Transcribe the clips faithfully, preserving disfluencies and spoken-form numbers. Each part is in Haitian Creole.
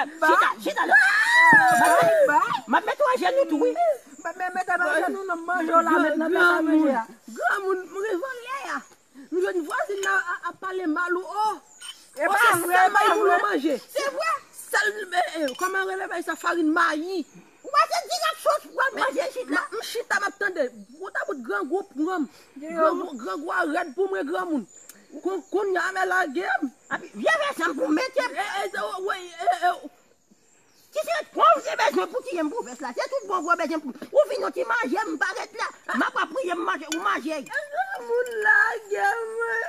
Chita, chita la. M ap met ou ajenou tou, wi. M ap met ou ajenou, non, manje w la, met nan pye sa manje a. Granmoun, m ri vòlè a. M jwenn vwazin nan ap pale mal ou, o. E pa vre, e pa vre. Manje. Se vre. Sèl, e, e, kòman rele bay sa, farin mayi. Ou pa se dirèk sos pran manje chita. M chita, m ap tande. Gwo ta bout grangou pran m. Grangou, grangou a rèd pou mwen, granmoun. Kon, kounye a, men lage m. Epi vye vès an pou mete. E, e, e, wi, e, e, Ti sirèt, pran w te bezwen pou tiye m pou vès la. Se tout bon vre bezwen pou ou vin yon ti manje, m parèt la. M ap priye m manje, ou manje. Moun lage mwen.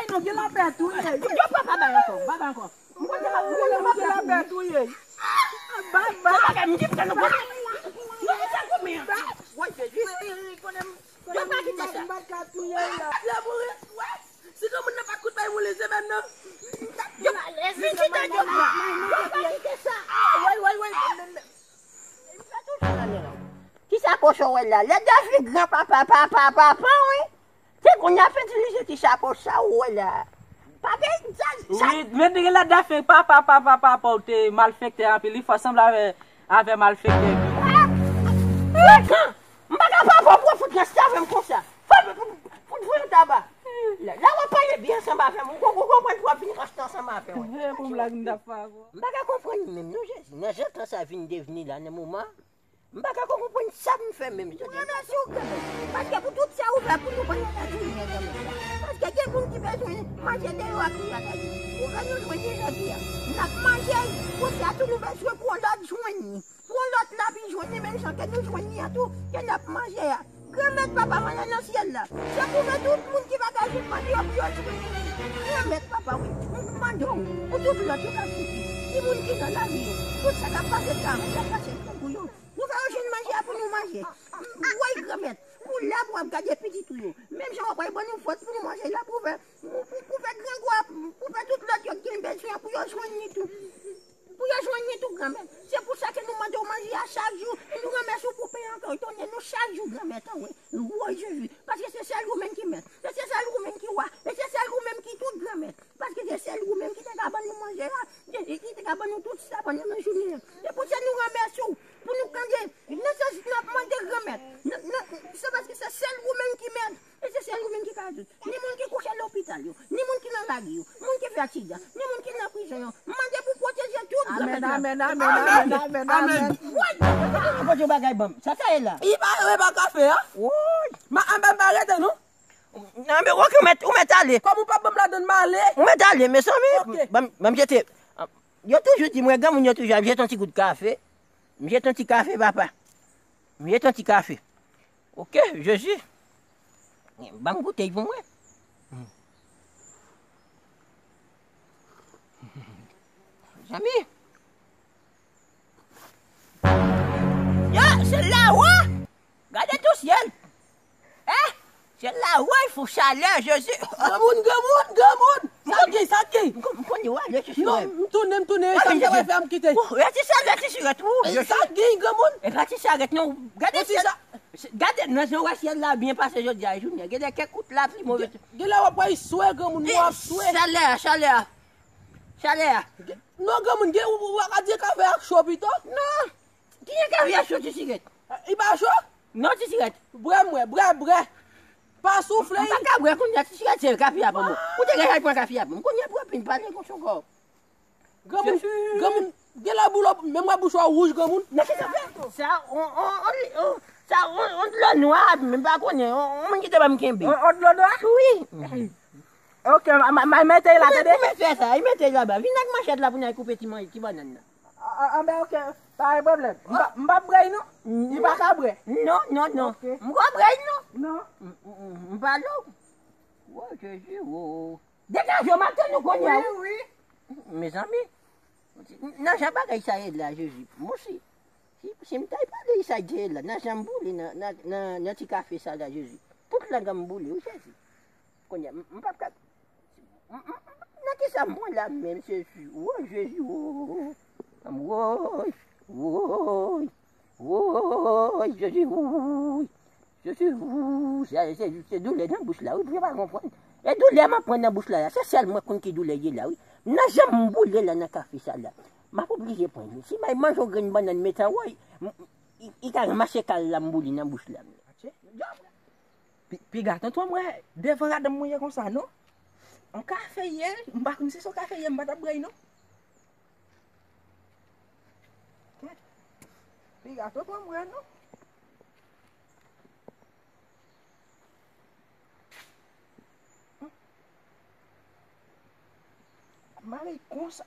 Non, gen lapè tou ye. Yo pa pa bay ankò, pa bay ankò. M konn gen lapè tou ye. Ba, ba. Se bagay m di pou nou konn. Nou ki sa koumen. Woy, Jezi. Yo pa kite sa. M pa ka touye la. Laboure, wè. Si granmoun nan pa t kout bay moun lezebèn nan. Yo pa kite sa. Woy, woy, woy. Kisa kochon wè la? Lè David granpapa, papa, papa, wi. Se kounye a ap itilize ti chapo sa ou wè la. Pa gen sa. Wi, men te gen lè David papa, papa, papa ou te malfektè anpil, li fò sanble avè, avè malfektè. Ah! Frekan! M pa ka papa pou fout nan save m konsa. Fò pou, pou, pou, pou yon taba. La, la w ap pale byen ansanm avè m. Ou, ou konprann pou w ap vin ranste ansanm avè w. Pou blag m t ap fè avè w. M pa ka konprann menm non, Jezi. Nan jan tan sa vin devni la, nan moman, m pa ka konprann sa m fè menm. Mwen remèsye w granmèt. Paske pou tout sa ou fè pou nou pandan lajounen granmèt. Paske gen moun ki bezwen manje deyò a tou la. Ou fè nou jwenn li jodi a. N ap manje, konsa tou nou bezwen pou yon lòt jwenn li. Pou yon lòt la vin jwenn li menm jan ke nou jwenn li an tou, ke n ap manje a. Granmèt papa mwen nan syèl la, se pou fè tout moun ki pa ka jwenn manje yo pou yo jwenn li. Granmèt papa wi, m mande w pou tout lòt yo ka sifi. Timoun ki nan lari yo, tout sa k ap pase sa, y ap pase grangou yo. Nou fè yo jwenn manje a pou nou manje. Woy granmèt, pou lè pou w ap gade pitit ou yo. Menm jan w ap bay ban nou fòs pou nou manje la pou fè, pou, pou, pou fè grangou a, pou fè tout lòt yo ki gen bezwen an pou yo jwenn li tou. Pou yo jwenn li tou granmèt. Se pou sa ke nou mande w manje a chak jou. E nou remèsye w pou pen an ke w donnen nou chak jou granmèt an wi. Woy Jezi. Paske se sèl ou menm ki mèt. E se sèl ou menm ki wa. E se sèl ou menm ki tout granmèt. Paske se sèl ou menm ki te ka ban nou manje a. E, e ki te ka ban nou tout sa pandan nan jounen an. Se pou sa nou remèsye w. Pou nou kande. Nan sa n ap mande granmèt. Nan, nan, se paske se sèl ou menm ki mèt. E se sèl ou menm ki ka di. Ni moun ki kouche lopital yo, ni moun ki nan lari yo, moun ki fè aksidan, ni moun ki nan prizon yo. M mande pou pwoteje tout granmèt la. Amèn, amèn, amèn, amèn, amèn. Woy! Mwen di yon bagay ban m. Sa sa ye la? Li pa, li pa kafe a. Woy! Ma, anben m pa rete non. Nan, men, ok, ou mèt, ou mèt ale. Kòm ou pa ban m ladann, m ale. Ou mèt ale, mezanmi. Ok. Ban m, ban m jete. Yo toujou di mwen, granmoun yo toujou ap jete yon ti gout kafe. M jete yon ti kafe, papa. M jete yon ti kafe. Ok, Jezi. Ban m goute pou mwen. Zanmi. Yo, se la, wi. Gade tou syèl. Eh, se la, wi, fou chalè, Jezi. Granmoun, granmoun, granmoun. Sa k gen, sa k gen? M kon-, m konnen w ale, ti sirèt. Non, m tounen, m tounen, sa m te pral fè, m kite. Reti sa, reti sirèt, ou. Eh, sa k gen, granmoun? E pa ti sirèt, non. Gade syèl. Gade nan jan w wè syèl la byen pase jodi a, jounen. Gade kèk kout lapli move. Gen lè w ap wè swè, granmoun, w ap swè. Chalè a, chalè a. Chalè a. Non, granmoun, gen, ou, ou pa ka di kafe ak cho pito? Non. Kijan kafe a cho, ti sirèt? Li pa cho? Non, ti sirèt. Bwè, m wè, bwè, bwè. Pa soufle. M pa ka bwè kounye a, ti sirèt, se kafe a ban mwen. Ou te gentan pran kafe a ban m. Kounye a pou w ap vin pale konsa ankò. Granmoun, granmoun, gen lè bouch ou, menm wè bouch ou wouj, granmoun. Nan ki sa fè? Sa, on, on, on, on, sa, on, on dlo nwa, m pa konnen, on, on moun ki te ban m kenbe. On, on dlo nwa? Wi. Ok, ma, ma, ma, mete la, tande? Ou mèt fè sa, mete la ba. Vin ak manchèt la pou n al koupe ti man-, ti bannann nan. A, a, a, ben, ok, pa gen pwoblèm. M pa, m p ap bwè l non. Li pa ka bwè. Non, non, non. Ok. M p ap bwè l non. Non. M, m, m, m pa lou. Wo, Jezi, wo. Degaje w, m ap tann ou kounye a, wi. Wi, wi. Mezanmi, nan jan bagay sa ye la, Jezi, mwen si, si, si m ta pale sa ye la, nan jan m boule nan, nan, nan, nan ti kafe sa la, Jezi, tout lang an m boule, wi, Jezi. Kounye a, m, m p ap ka, m, m, m, nan ki sa m pran la menm, Jezi, wo, Jezi, wo, wo, woy, woy. Woy, Jezi, woy. Jezi, woy. Se, se, se doulè nan bouch la, wi, pou yo pa konprann. E doulè m ap pran nan bouch la, se sèl mwen konn ki doulè ye la, wi. Nan jan m boule la nan kafe sa la, m ap oblije pran li. Si m al manje yon grenn bannann mete anwo, m- i, i ka ranmase kal la m boule nan bouch la. Pi- Piga, tonton, m wè devan ladan m mouye konsa, non? On kafe ye, m pa konn si se on kafe ye, m pa t ap bwè non. Piga, tonton, m wè non. Mare konsa.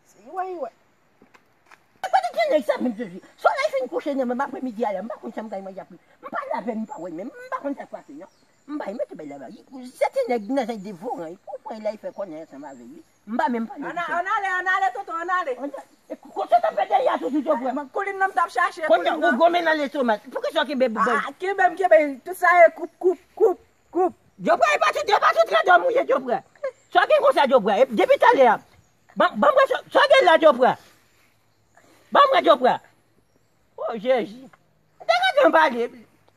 Se wè, wè. Kote ki nèg sa menm Jezi? Solèy fin kouche nan menm apremidi a la, m pa konn sa m kay manje apre. M pa lave, m pa wè menm, m pa konn sa k pase non. M pa mete bay la ba. Se ti nèg nan jan devoran, pou pran la, li fè konnen ansanm avè li. M pa menm pale. Ann ale, ann ale, tonton, ann ale. Kote w t ap fè dèyè a toujou, Jopra? Koulin nan m t ap chache, koulin nan. Ou gwo men nan lestomak. Poukisa w kenbe boubay? Ah, kenbe m, kenbe. Tout sa e koup, koup, koup, koup. Jopra, e pa tout, e pa tout radò mouye, Jopra. Sa w gen konsa, Jopra? E depi talè a. Ban ban m wè sa w gen la, Jopra. Ban m wè, Jopra. O Jezi. Te gentan pale.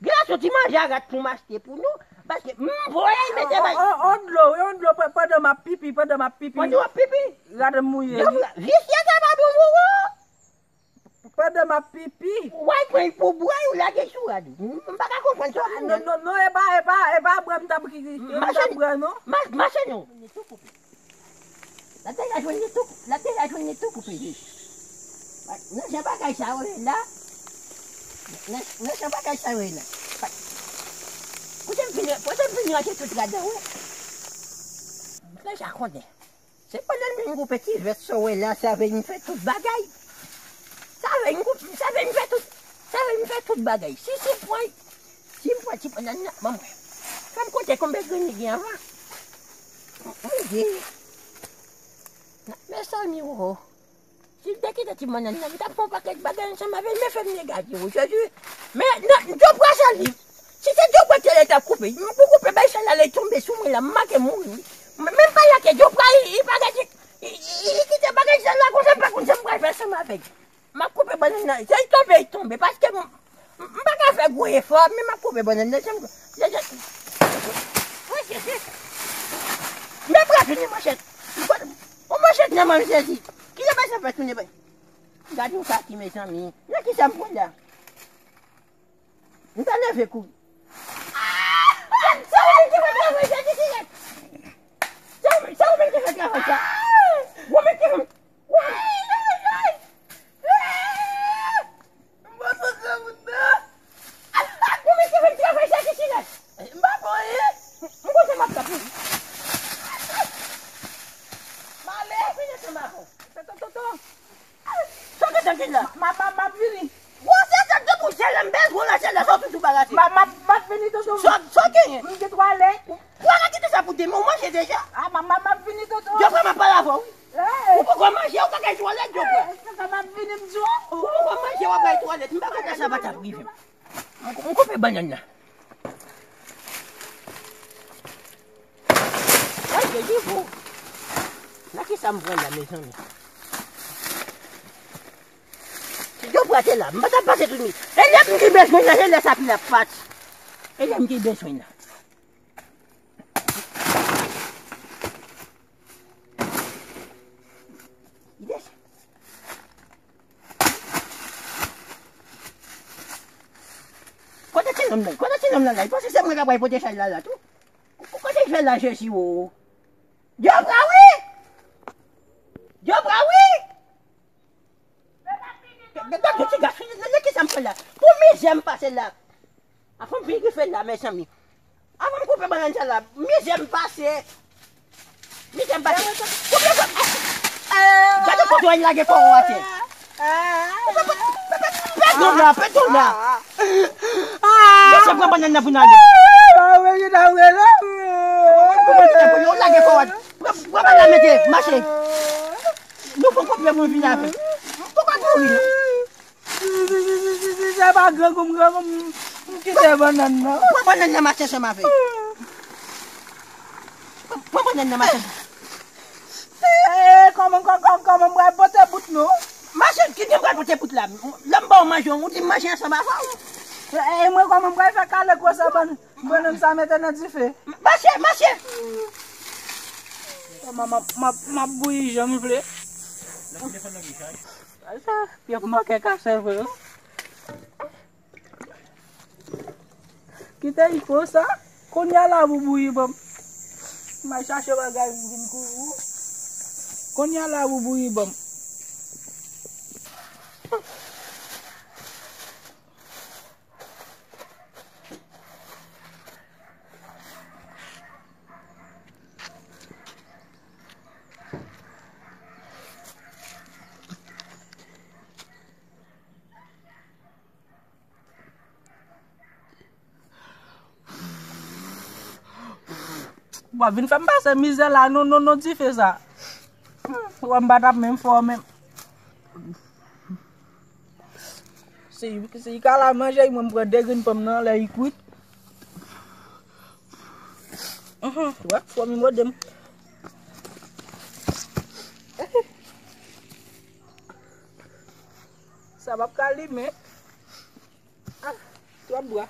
Gen yon ti manje a rat pou m achte pou nou. Paske m voye l mete bay. On dlo, wi, on dlo pandan m ap pipi, pandan m ap pipi. Pandan w ap pipi? Gade m mouye, wi. Visye sa pa bon pou ou. Pandan m ap pipi. W al pran l pou bwè, ou lage sou rad. M pa ka konprann sa w ap di. Non, non, non, e pa, e pa, e pa bwè m t ap, m t ap bwè, non. Mache non. Latè a jwenn li tou, latè a jwenn li tou koupe je. Nan jan bagay sa yo ye la, nan, nan jan bagay sa yo ye la. Kote m vin, kote m vin rantre tout ladan, wi. M deja konnen. Se pandan m vin koupe ti vès sa w wè la, sa vin fè tout bagay. Sa vin koupe, sa vin fè tout, sa vin fè tout bagay. Si, si pran, si m pran ti bannann nan, ban m wè. Fè m konte konbyen grenn li gen anvan. Mon Dye. Mezanmi, wo. Si m te kite ti bannann nan, m t ap fè yon pakèt bagay ansanm avè l, men fè m negatif, wo, Jezi. Men, nan, Jopra sèl li. Si se Jopra ki te lè t ap koupe, m pou koupe bay sa la, lè l tonbe sou mwen la, m manke mouri, wi. Men, men m pa lage Jopra, li, li pa gen, li, li, li kite bagay sa la, konsa m pa konn sa m pral fè ansanm avè l. M ap koupe bannann nan. Se l tonbe, l tonbe. Paske m, m, m pa ka fè gwo efò, men m ap koupe bannann nan. Janm, jan, jan. Mwen sezi. Men pral vini manchèt. Yon manchèt nan men m, sezi. Kilè bagay sa fè tounen bay? Gade yon kaki, mezanmi. Nan kisa m pran la? M ta leve kouri. Ah! Sa ou menm ki fè travay sa, ki silèt? Sa ou, sa ou menm ki fè travay sa? Ou menm ki fè, ou menm, ou menm ki fè travay sa, ki silèt? M pa konn, m konn sa m ap fè pou ou. M ale. Fini ansanm avè w. Tonton, tonton. Sa w gentan gen la? M ap, m ap, m ap vini. Gwo sèl sa k te pou sèl la, m bezwen la sèl la, sa w toujou pa rate. M ap, m ap, m ap vini, tonton. Sa, sa w genyen? M gen twalèt. Twalèt ki te sa pou demen, ou manje deja? Ah, m ap, m ap, m ap vini, tonton. Jofre, m ap pale avè w, wi. Ou poko manje, ou pa gen twalèt, Jofre. Tonton, m ap vini, m di w. Ou poko manje, w ap bay twalèt. M pa konn sa pa t ap rive m. M, m koupe bannann nan. Ay, Jezi, bo. Nan kisa m pran la, mezanmi? Si Jofre te la, m pa t ap pase tout nwit. E lè m ki bezwen nan, e lè sa pi la pati. E lè m ki bezwen nan. Kote ti nonm nan? Kote ti nonm nan la? Li panse se mwen k ap pote chay la la tou. Kote l fè la, Jezi, wo? Jofre, wi! Jofre, wi! Gade ti gason, nan kisa m pran la? Pou mizè m pase la. Avan m vin rive la, mezanmi. Avan m koupe bannann sa la, mizè m pase. Mizè m pase. Koupe, koupe. Gade kote w al lage kò w atè. Pèdi w la, pèdi w la. Mesye, pran bannann nan pou n ale. Pran bannann nan pou n ale. Pran, pran bannann mete, mache. Nou fon koupe pou n vin avè. M poko mouri non. Si se pa grangou m, grangou m, m kite bannann nan. Pran bannann nan mache ansanm avè. Pran bannann nan mache. Eh, kòman, kò- kò- kòman m pral pote bout nou? Mache, ki gen pral pote bout la? Lè m ba w manje, ou di m manje ansanm avè w. Eh, mwen kòman m pral fè kale gwosè bann- bannann sa mete nan dife? Mache, mache. M ap, m ap, m ap, m ap bouyi jan m vle. Sa, pye manke kase vre, wi. Kite l konsa. Kounye a la pou bouyi ban m. M al chache bagay pou vin kouvri. Kounye a la pou bouyi ban m. W ap vin fè m pase mizè la, non, non, non, dife sa. Hmm, w ap m pa t ap menm fò menm. Si, si y ka la manje, mwen m pran de grenn pòm nan, lè y kwit. Mhm, w ap fò m mòde m. Sa p ap ka limen. Ah, twòp bwa.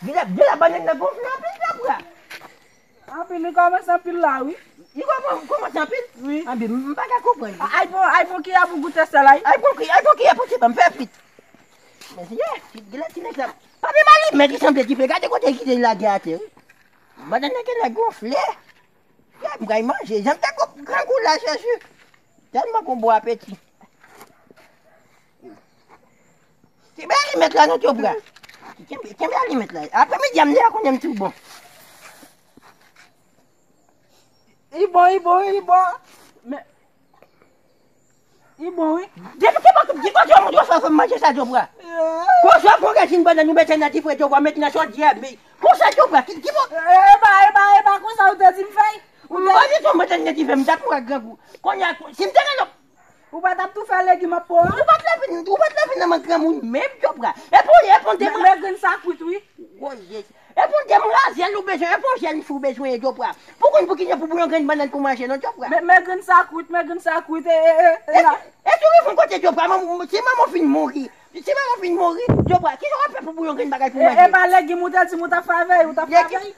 Gila, gila, bannann nan gonfle anpil, Jobra. Anpil, li kòmanse anpil la, wi. Li kòman-, kòmanse anpil? Wi. Anpil, m pa ka konprann. Ay bon, ay bon, ki a pou goute sèl, ay? Ay bon, ki, ay bon, ki a pou ti ban m fè pit. Men si, ye, ti, gila, ti nèg sa. Pa pi mali, men ki sanble dife, gade kote ki te lage atè, wi. Bannann nan genlè gonfle. Yè, m pral manje. Jan m te gon grangou la, Jezi. Tèlman gon bon apeti. Kenbe alimèt la, non, Jobra. Kenbe, kenbe alimèt la. Aprèmidi a, m deja konnen m tou bon. Li bon, li bon, li bon. Men, li bon, wi. Depi ki bò, ki kote moun yo fè, fè manje sa, Jobra? Konsa, pran rèsin bannann, nou mete nan dife, Jobra, mete nan chodyè, men konsa, Jobra, ki, ki bò? E pa, e pa, e pa konsa ou te di m fè. Ou te di m mete nan dife, m t ap mouri ak grangou. Kounye a, si m te gen lòt. Ou pa t ap tou fè legim ap po a? Ou pa t leve, ou pa t leve nan men granmoun menm, Jobra. E pou, e pou de mwa. Men grenn sa kwit, wi. Woye. E pou de mwa jèl ou bezwen, e pou jèl ou bezwen, Jobra. Pou konn pou kijan pou bouyon grenn bannann pou manje, non, Jobra. Men, men grenn sa kwit, men grenn sa kwit, e, e, e, e la. E tou refonn kote Jobra, manman, si manman fin mouri, si manman fin mouri, Jobra, kijan w ap fè pou bouyon grenn bagay pou manje? E, e pa legim ou te di m ou t ap fè avè l, ou t ap fè avè l.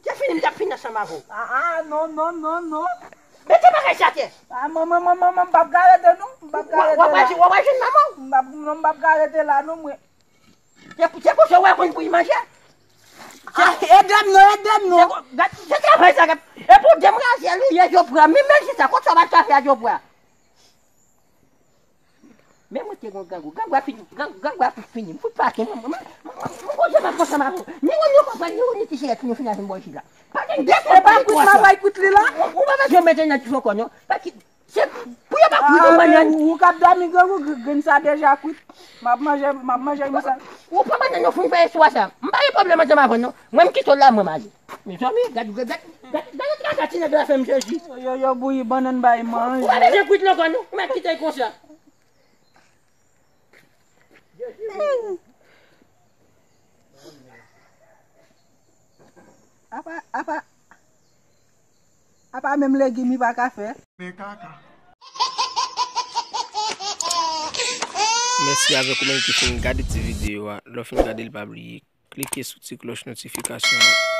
Se fini, m t ap fini ansanm avè w. Ah, ah, non, non, non, non. Mete bagay sa atè. Ah, manman, manman, manman, m p ap ka rete, non. M p ap ka rete la. W ap al jwenn manman w. M p ap, non, m p ap ka rete la, non, mwen. Se, se konsa w wè konn pou y manje. Ah, ede m non, ede m non. Se, gad, se travay sa, gad. E pou de mwa jèl ou ye, Jobra. Men, men, se sa, konsa w ap chache a, Jobra. Men mwen te gon grangou. Grangou a fini. Grangou a fout fini. M fout pase. Mwen, mwen, mwen, mwen, mwen konn jan m ap konsa, m ap. Ni ou, ni ou konprann, ni ou, ni ti sirèt, ni ou fin avè m bò isit la. Pa gen de. E pa kwit la, pa kwit li la. Ou, ou pa bezwen mete nan ti fokon, non. Pa ki, se pou yo pa kwit, ou, ah, men ou k ap dòmi, grangou, gr-, grenn sa deja kwit. M ap manje, m ap manje, m sa. Ou pa manje, non, foun fè eswa sa. M pa gen pwoblèm ansanm avè w, non. Mwen, m kite w la, mwen, m ale. Mezanmi, gad, gad, gad, gad, gad yon traka ti nèg la fè m, Jezi. Yo, yo bouyi bannann bay manje. Ou pa bezwen kwit l ankò, non. Ou mèt kite l konsa. Apa, apa, apa menm legim li pa ka fè. Men kaka. Mèsi avèk ou menm ki fin gade ti videyo a. Lè w fin gade l, pa bliye klike sou ti klòch notifikasyon an.